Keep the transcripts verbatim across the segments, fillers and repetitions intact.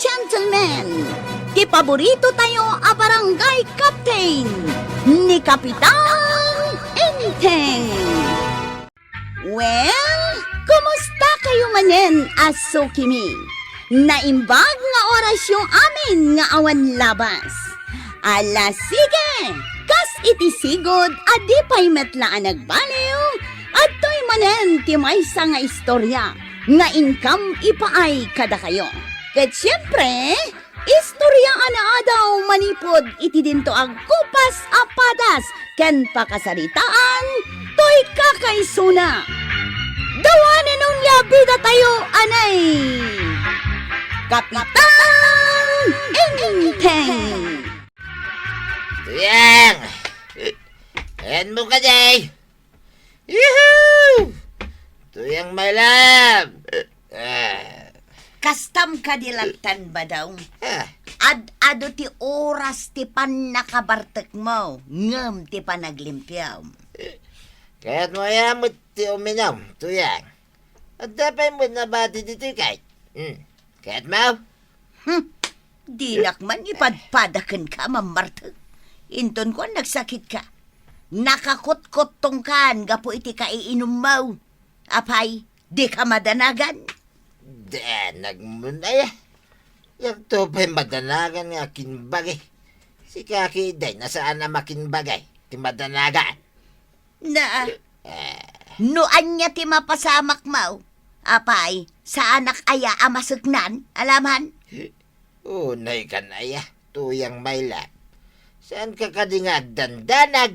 gentlemen, ti paborito tayo a barangay captain, ni Kapitan Enteng. Well, kumusta kayo manen a sukimi? Naimbag nga orasyo amin nga awan labas. Ala, sige! Kas iti sigud a di pay met la a nagbaliw, adtoy manen ti maysa nga istorya nga inkam ipaay kadakayo. Ket siempre, istorya a naadaw manipud iti dinto a gupas a padas ken pakasaritaan toy kakaisuna. Dawanen unay a bidatayo, anay! Kapitan Enteng! Tuyang! Ayanmo kadi? Yuhu! Tuyang, my love! Ah. Kastam kadi lattan, Badong? Ah. Ad-adu ti oras ti pannakabartekmo, ngem ti panaglimpiam. Kayatmo aya met ti uminum, Tuyang? Adda pay met nabati ditoy kayat. Hmm. Kayatmo? Hmm. Dinak man ipadpada kenka a mammartek. Inton kuan nagsakitka, nakakutkuttongkan gapu iti kaiinummo. Apay, dika madanagan? Danagmon aya. Diakto pay madanagan nga akimbagi. Sika ketdi, saan a makimbagi ti madanagan. Na, eh, no ania ti mapasamakmo, apay, saanak aya a maseknan, alaman? Unay kan aya, Tuyang, my love. Saanka kadi nga agdandanag?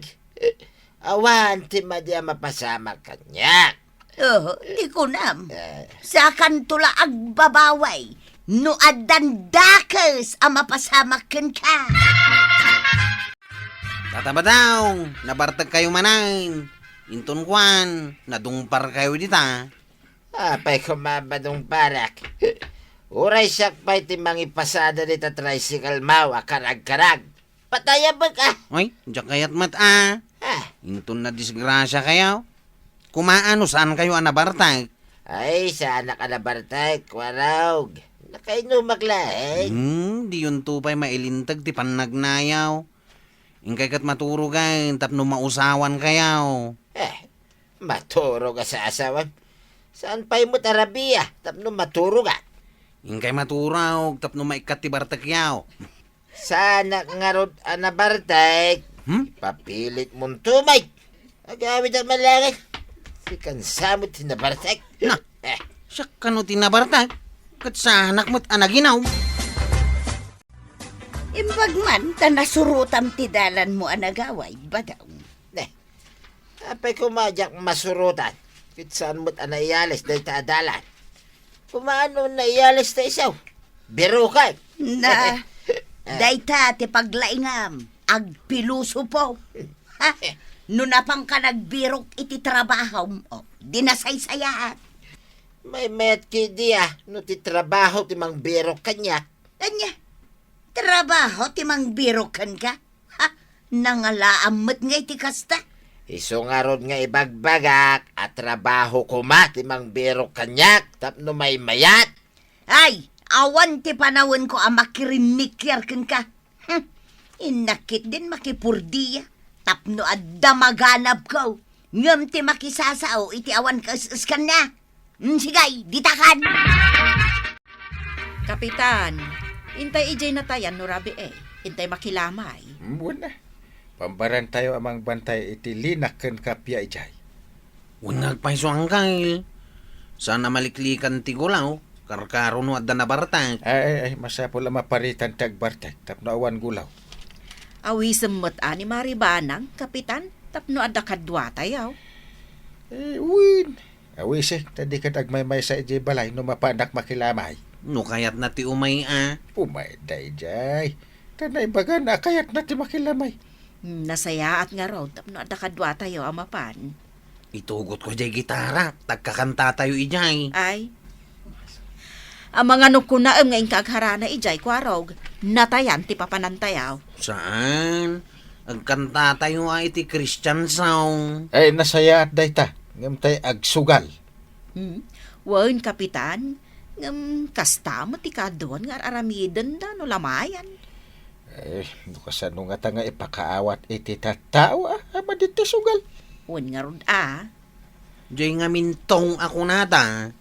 Awan ti madi a mapasamak kaniak. Oh, ti kunam. Eh. Sakanto la agbabawi no addan dakes a mapasamak kenka. Tata Badong, nabartekkayo manen. Inton kuan, nadungparkayo dita. Apay koma, Badong Parak. Uray siak pay ti mangipasada dita tricycle-mo a karagkarag. Patay a bek, ah! Ay, diak kayat met, ah. Ah. Inton nadisgrasiakayo. Kumaa no saankayo a nabartek. Ay, saanak a nabartek, Kuarog. Nakainumak laeng. Hmm, diyonto pay mailinteg ti pannagnayo. Inkay ket maturogen tapno mausawankayo. Eh, maturog a saasawan. Saan pay met a rabia tapno maturogan? Inkay maturog tapno maikkat ti bartekyo. Saanak ngarud a nabartek. Hmm? Papilitmon tumay. Agawidak man laeng. Sikan sa met ti nabartek. Na, eh, siak kano ti nabartek? Ket saanak met a naginum. Imbag man ta nasurotam ti dalanmo a nagaway, Badong. Ne, apay koma diak masurotan? Ket saan met a naiyalis dayta a dalan? Kumaa no naiyalis ta isu? Biroken. Na, dayta ti paglaingam, agpilosopo. Ha? No napanka nagbirok iti trabahom, o, di nasaysayaat. Maymayat ketdi a, no ti trabaho ti mangbirok kaniak. Ania? Trabaho ti mangbirok kenka? Ha? Nangalaam met ngay ti kasta? Isu ngarud nga ibagbagak a trabaho koma ti mangbirok kaniak tapno maymayat. Ay, awan ti panawenko a makirimmikiar kenka. Hmm. Innak ketdin makipurdia tapno adda maganabko. Ngem ti makisasao iti awan kaes-eskanna. Mm, sige, ditakan! Kapitan, intay idiay natayan no rabii, eh. Intay makilamay. Mm, wen a. Pambarantayo a mangbantay iti linak ken kappia idiay. Wen nga agpayso, Angkel. Saan a maliklikan ti gulaw, karkaro no adda nabartek. Ay, ay, ay, masapul a maparitan ti agbartek tapno awan gulaw. Awisem met a ni Mari Banang, Kapitan, tapno adda kaduatayo. Eh, wen. Awisek, ta di ket agmaymaysa idiay balay no mapanak makilamay. No kayatna ti umay a. Umay daydiay. Ta naibagan a kayatna ti makilamay. Hmm, nasayaat ngarud tapno adda kaduatayo a mapan. Itugotko idiay gitara, ta agkakantatayo idiay. Ay. Amangan no kunaem nga inka agharana idiay, Kuarog, natayan ti papanantayo. Saan? Agkantatayo a iti Christian song. Ay, nasayaat dayta. Ngem tay agsugal. Hmm? Wen, Kapitan, Ngem kasta met ti kaaduan nga ar-aramidenda no lamayan. Eh, no kasano ngata nga ipakaawat iti tattao a, a madi ti sugal? Wen ngarud a. Diay ngamin tong a kunada,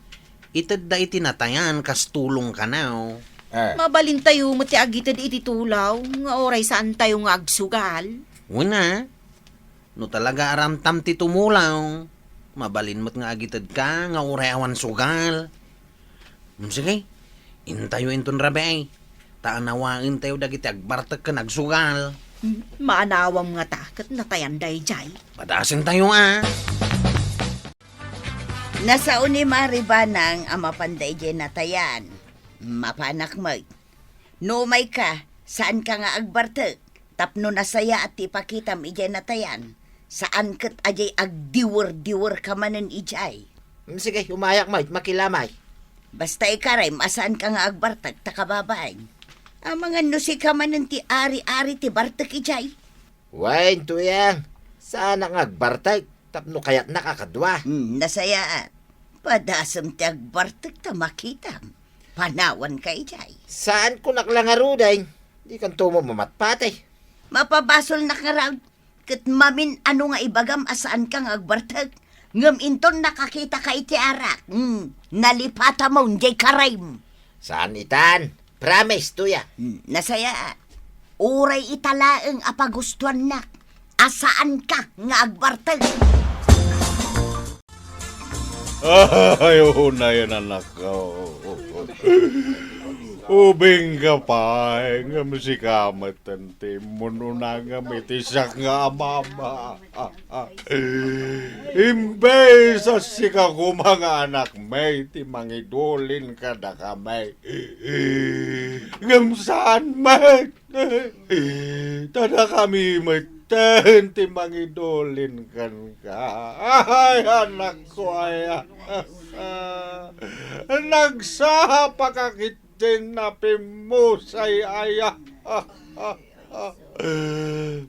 itedda iti natayan kas tulong kano. Ah. Mabalintayo met ti agited iti tulaw nga uray saantayo nga agsugal. Wen a, no talaga aramtam ti tumulaw, mabalin met nga agitedka nga uray awan sugal. Hmm, sige, intayo inton rabii, ta anawaentayo dagiti agbartek ken agsugal. Hmm, maanawam ngata ket natayan daydiay. Padasentayo a. Nasao ni Mari Banang a mapanda idiay natayan. Mapanak met. No umayka, saanka nga agbartek, tapno nasayaat ti ipakitam idiay natayan. Saan ket a diay agdiwer-diwerka manen idiay. Mm, sige, umayak met, makilamay. Basta ikarim a saanka nga agbartek, ta kababain. Amangan no sika manen ti ari-ari ti bartek idiay. Wen, Tuyang, saanak nga agbartek tapno kayatnak a kadua. Hmm, nasayaat. Padasem ti agbartek ta makitam. Panawanka idiay. Saanko nak la ngaruden. Dikanto mamatpatay. Mapabasolnak ngarud. Ket mamin-ano nga ibagam a saanka nga agbartek. Ngem inton nakakitaka iti arak, hmm, nalipatamon diay karim. Saan itan? Promise, Tuya. Hmm, nasayaat. Uray ita laeng a pagustuannak a saanka nga agbartek. Ay, unayen, anak. Ubingka pay, ngem sika met ti immun-una ngem iti siak nga amam. Imbes a sika koma nga anakmi ti mangidulin kadakami. Ngem saan met. Ta dakami metten ti mangidulin kenka. Ay, anakko aya. Nagsapaka ketdin a pimmusay aya.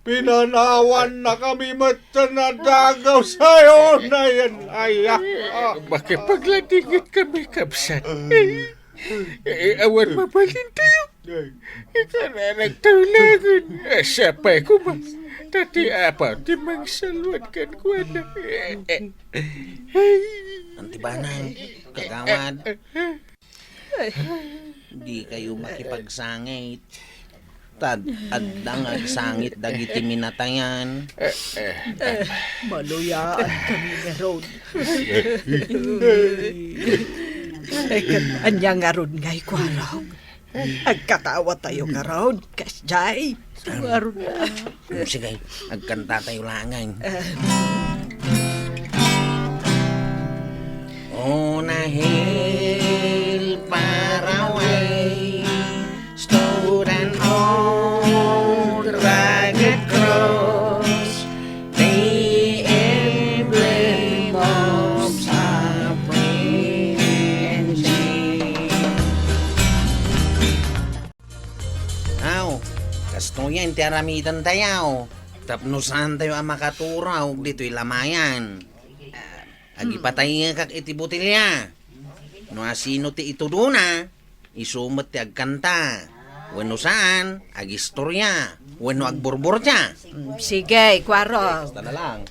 Pinanawannakami metten a dagaw sayo, unayen aya. Makipagladinget kami, kabsat. Eh, awan mabalintayo. Ikaw na nagtawlagan. Eh, siya pay koma. Ta ti Apo ti mangsalwad kenkuana. Eh, eh. Ay. Anti Banang, kagawad. Ay. Dikayo makipagsangit. Tad, adda nga agsangit dagiti minatayan. Eh, eh, eh. Maluyaan kami ngarud. Eh, ket ania ngarud ngay, Kuarog? Agkatawa tayo ngarud, kasjay. Ngarud. Mm, sige, agkanta tayo laeng. Eh. On a hill far away stood an old rugged cross, the emblem of suffering and shame. Aw, kastoyen ti aramidentayo, tapno saantayo a makaturog ditoy lamayan. Agipatayekak iti botelia. No asino ti itudona, isu met ti agkanta. Wenno saan, agistorya, wenno agburburtia. Mm, sige, Kuarog. Basta na lang.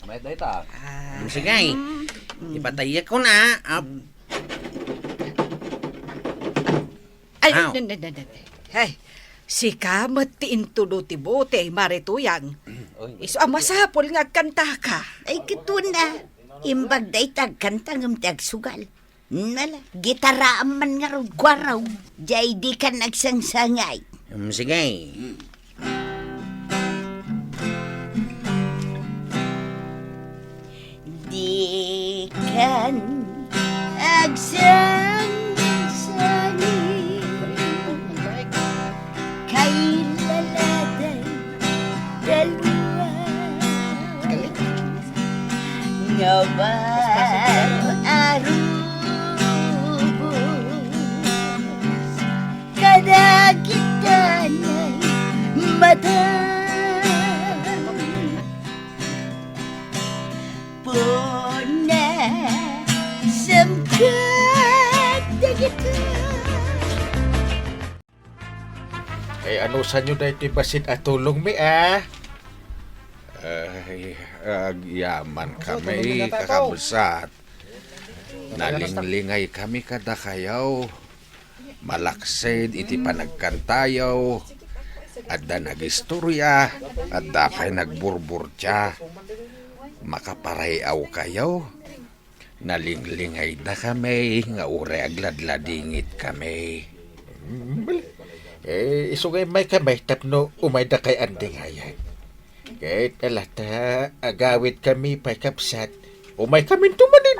Mayat dayta. Ah. Mm, sige. Mm. Ipatayekon a. Ay, aw. Ne, ne, ne, ne, ne. Ay, sika met ti intudo ti bote, Mari Tuyang. Oy, isu a masapul nga agkantaka. Ay, ket wen a. Imbag dayta agkanta ngem ti agsugal. Nala, gitaraam man ngarud, Kuarog. Jay dikan agsangsangay. Mm, sige. Dikan agsangsangit, kailalatay dalua. Nga baro a rubos kadagiti mata. Puna sangkad dagiti Ay, anusanyo daytoy bassit a tulongmi, a? Ay, agyaman kami, kakabsat. Nalinglingaykami kadakayo. Malaksid iti panagkantayo, adda nagistorya, adda pay nagburburtia. Makaparay-awkayo. Nalinglingaydakami nga uray agladladingitkami. Mm, bal-, eh, isu nga immaykami tapno umaydakay andingayan. Ket ala ta, agawidkami pay, kabsat. Umaykaminto manen.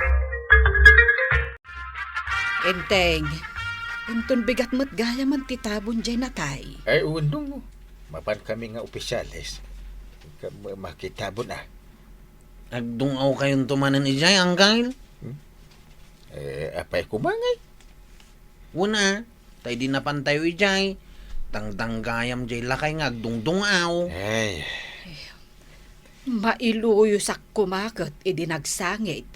Enteng, inton bigat met gayamen ti tabon jay natay. Ay, wen, Dong. Mapankami nga opisyales. Ka-, ma-, makitabon, a. Agdung-awkayonto manen idiay, Angkel? Hmm? Eh, apay koma ngay? Wen a, ta idi napantayo idiay, tangtang gayam jay lakay nga agdungdung-aw. Ay. Mailuyosak koma ket idi nagsangit,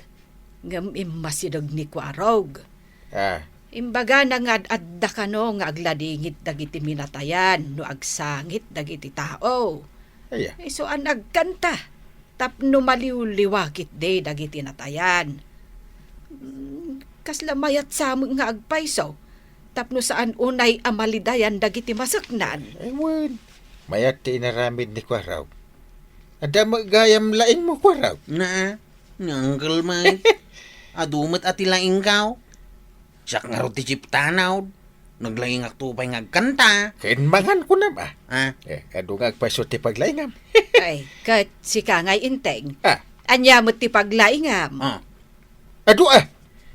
ngem immasideg ni Kuarog. Ah. Imbagana nga ad-adda kano nga agladingit dagiti minatayan no agsangit dagiti tao. Aya. Isu a nagkanta tapno maliwliwa ketdi dagiti natayan. Mm, kasla mayat sa met nga agpayso tapno saan unay a malidayan dagiti maseknan. Ay, wen. Mayat ti inaramid ni Kuarog. Adda met gayam laingmo, Kuarog? Naa, ni Uncle Mike. Adu met a ti laingko. Siak ngarud ti chief tanod. Naglaingakto pay nga agkanta. Ken mangan kunam, a? Ah? Eh, adu nga agpayso ti paglaingam. Ay, ket sika ngay, Enteng. Ah. Ania met ti paglaingam? Ah. Adu, a.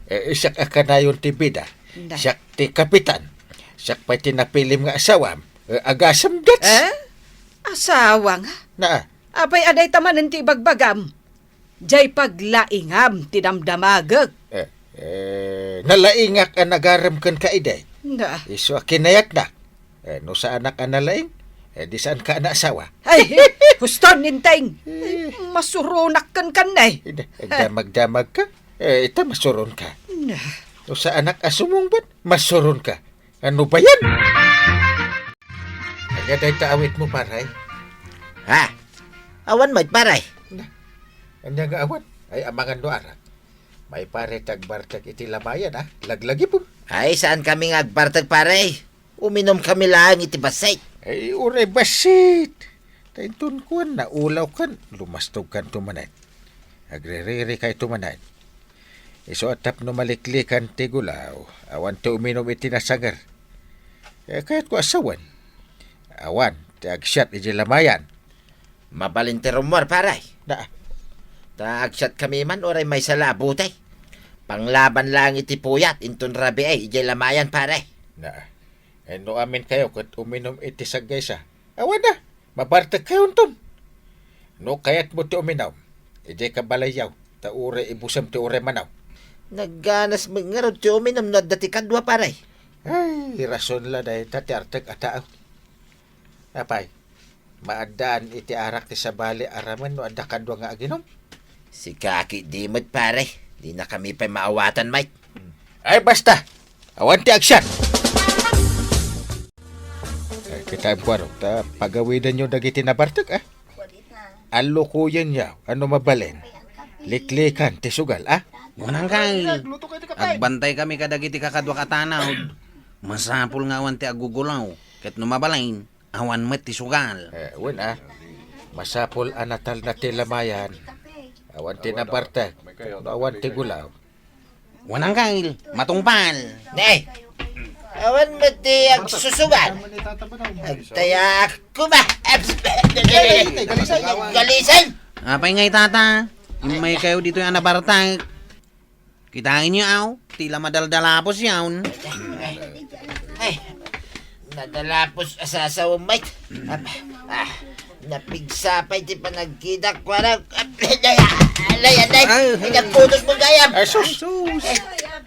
Eh, siak a kanayon ti bida. Na. Siak ti kapitan. Siak pay ti napilim nga asawam. Eh, agasem gets. Eh? Asawa nga? Naa. Apay a dayta manen ti ibagbagam? Jay paglaingam ti damdamagek. Eh, eh, nalaingak a nagarem kenka idi. Nga. Isu a kinayatnak. Eh, no saanak a nalaing, eh, di saanka a naasawa. Ay, huston, Enteng. Eh. Ay, masuronak kenka, ne. Ida, agdamagdamagka. Eh, ita masuronka. Nga. No saanak a sumungbat, masuronka. Ano ba yan? Ania dayta awitmo, pare? Ha? Awan met, pare. Na, ania nga awan? Ay, amangan no arak. Maipare ti agbartek iti lamayan, a? Laglagipem. Ay, saankami nga agbartek, pare. Uminumkami laeng iti bassit. Ay, uray bassit. Ta inton kuan, naulawkan, lumastogkanto manen. Agriririkayto manen. Isu a tapno maliklikan ti gulaw, awan ti uminum iti nasanger. Eh, kayatko a sawen. Awan ti agsiat idiay lamayan. Mabalin ti rummuar, pare. Da. Ta agsiatkami man uray maysa la a bote. Panglaban laeng iti puyat inton rabii idiay lamayan, pare. Na. Eh, no aminkayo ket uminum iti saggaysa. Awan a, mabartekkayonton. No kayatmo ti uminum, idiay ka balayyo, ta uray ibusem ti uray manaw. Nagganas met ngarud ti uminum no adda ti kadua, pare. Ay, rason la dayta ti artek a tao. Apay, maaddaan iti arak ti sabali a ramen no adda kadua nga aginum? Sika ketdi met, pare. Dinakami pay maawatan, Mike. Ay, basta! Awan ti agsiat! Ay, kitaem, Kuarog, ta pagawidanyo dagiti nabartek, a? Allukoyenyo, no mabalin. Liklikan ti sugal, a? Wen, Angkel. Agbantaykami kadagiti kakaduak a tanod. Masapul nga awan ti aggugulaw, ket no mabalin, awan met ti sugal. Eh, wen, a. Masapul a natalna ti lamayan. Awan ti nabartek, no awan ti gulaw. Wen, Angkel, matungpal. Ne. Awan met ti agsusugal. Agtayak koma. Galisay. Apay ngay, tata? Immaykayo ditoy a nabartek. Kitaenyo, aw, ti la madaldalapusyon. Ay, nadalapos a sasawem, Mike. Ah, napigsa pay ti panagkitak, Kuarog. Alay, alay, alay. Ay. Ay, nagpudot mo gayam. Ay, sus. Sus.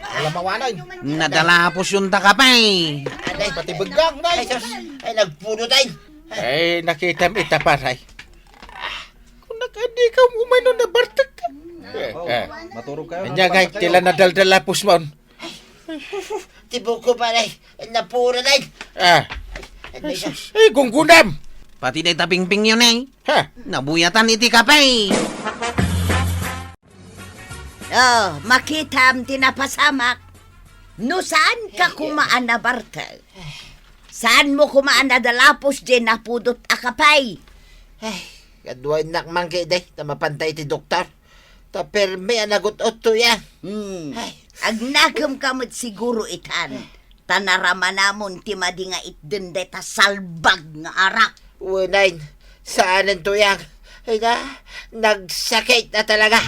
Wala mawanay. Nadalapusyonta ka pay. Alay. Pati beggak, Nay. Ay, sus. Ay, nagpudot, ay. Ay, nakitam ita, paray. Kunak, adi ka umay no nabartek ka. Eh, eh. Maturog kayo. Anya ngay, ti la nadaldalapos mo. Ti buko pare, napura na. Ah. Ay, ay, sus, ay, gunggunam. Pati dayta pingpingyo, eh. Ha? Nabuyatan iti kape. Oh, makitam ti napasamak. No saan ka Ay, koma a nabartek, saan mo koma a nadalapos diay napudot a kape? Ay, kaduayennak man ketdi, ta mapantay ti doktor. Ta permi a nagut-otto ya. Hmm. Ay. Agnakemka met siguro itan. Ta naramanamon ti madi nga itden dayta salbag nga arak. Wenno, saanen, Tuyang. Ay na, nagsakit na talaga.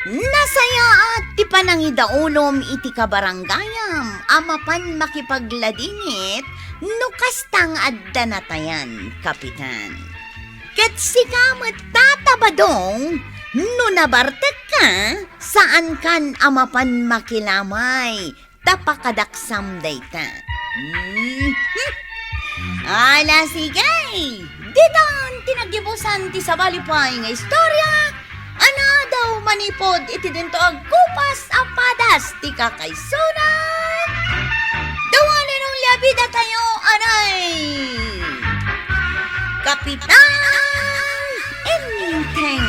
Nasayaat ti panangidaulom iti kabarangayam a mapan makipagladingit no kasta nga adda natayan, Kapitan. Ket sika met, Tata Badong, no nabartekka, saankan a mapan makilamay, ta pakadaksam dayta. Mhm. Ala, sige! Ditan ti naggibusan ti sabali pay nga istorya a naadaw manipud iti dinto agkupas a padas ti kakaisunan. The one and only a bida tayo, anay! Kapitan Enteng.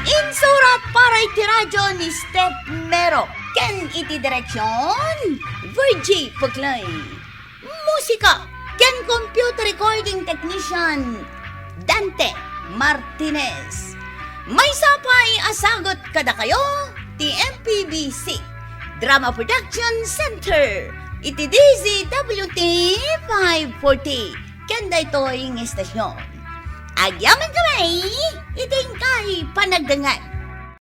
Insurat para iti radyo ni Steph Mero ken iti direksyon, Virgie Puclay. Musika ken computer recording technician, Dante Martinez. Maysa pay a sagut kadakayo ti M P B C Drama Production Center iti D Z W T five forty ken daytoy nga istasyon. Agyamankami iti inkay panagdengngeg.